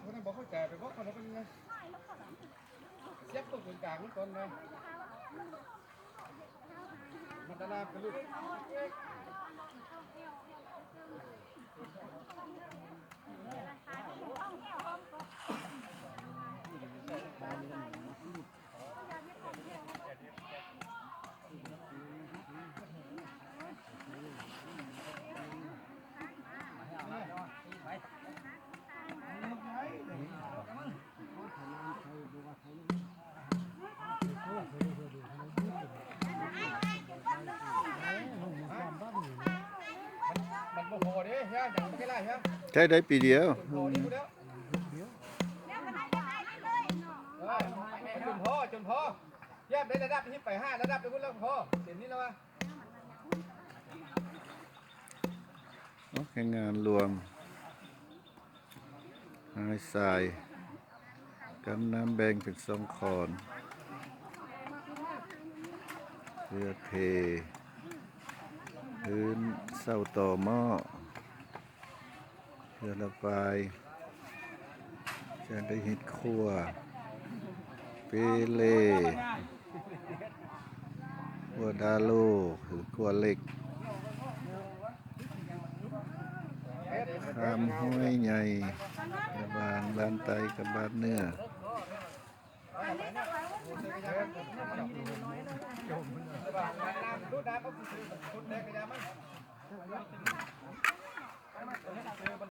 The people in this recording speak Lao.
ຄົນນັ້ນບໍ່ເຂົ້າໃຈ ໄປບອກເຂົາວ່າເປັນຫຍັງ ສຽບຕົວກາງມັນກ່ອນນະ ມັນຕະນາເປັນລູກ ມັນບໍ່ພໍເດ້ ເຮັດຫຍັງບໍ່ໄດ້ຫຼາຍເຮັດ ໃຊ້ໄດ້ປີດຽວ ບໍ່ພໍເດ້ ເອີ ຈົນພໍ ຈົນພໍ ຢ່າໄດ້ລະດັບນີ້ໄປຫາລະດັບໄປພຸ້ນແລ້ວພໍ ເສັ້ນນີ້ແລ້ວວ່າ ໂອເຄ ງານລວມ ຫາຍຊາຍ ກັນນ້ຳແບ່ງເປັນສອງຂອນ ເພື່ອເທພື້ນເສົາຕໍໝໍ້ ເພື່ອລະບາຍ ຈະໄດ້ເຮັດຂົວເປເລ ຂົວດາໂລ ຫຼື ຂົວເຫຼັກ ຂ້າມຫ້ວຍໃຫຍ່ ລະຫວ່າງບ້ານໃຕ້ກັບບ້ານເໜືອ.